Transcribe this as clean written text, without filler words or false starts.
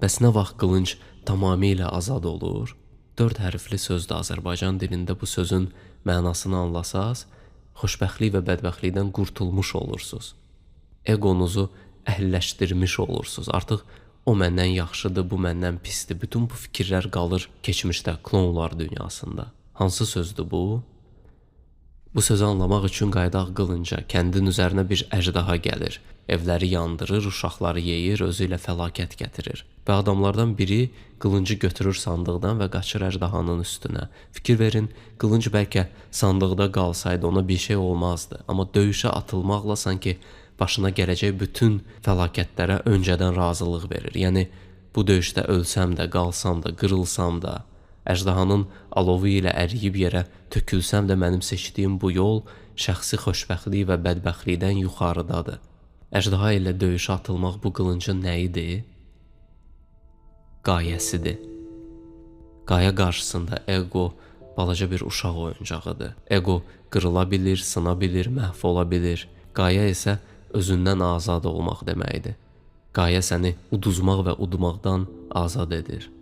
Bəs nə vaxt qılınc tamamilə azad olur? 4 hərfli sözdür Azərbaycan dilində bu sözün mənasını anlasaz, xoşbəxtlik və bədbəxtlikdən qurtulmuş olursunuz. Egonuzu əhilləşdirmiş olursunuz. Artıq o məndən yaxşıdır, bu məndən pisdir. Bütün bu fikirlər qalır keçmişdə, klonlar dünyasında. Hansı sözdür bu? Bu sözü anlamaq üçün qayıdaq qılınca. Kəndin üzərinə bir əjdaha gəlir. Evləri yandırır, uşaqları yeyir, özü ilə fəlakət gətirir. Və adamlardan biri qılıncı götürür sandıqdan və qaçır əjdahanın üstünə. Fikir verin, qılınc bəlkə sandıqda qalsaydı ona bir şey olmazdı. Amma döyüşə atılmaqla sanki başına gələcək bütün fəlakətlərə öncədən razılıq verir. Yəni bu döyüşdə ölsəm də, qalsam da, qırılsam da, əjdahanın alovu ilə əriyib yerə tökülsəm də mənim seçdiyim bu yol şəxsi xoşbəxtlik və bədbəxtlikdən yuxarıdadır. Əjdaha ilə döyüşə atılmaq bu qılıncın nəyidir? Qayəsidir. Qayə qarşısında ego balaca bir uşaq oyuncağıdır. Ego qırıla bilir, sına bilir, məhv ola bilir. Qayə isə özündən azad olmaq deməkdir. Qayə səni uduzmaq və udmaqdan azad edir.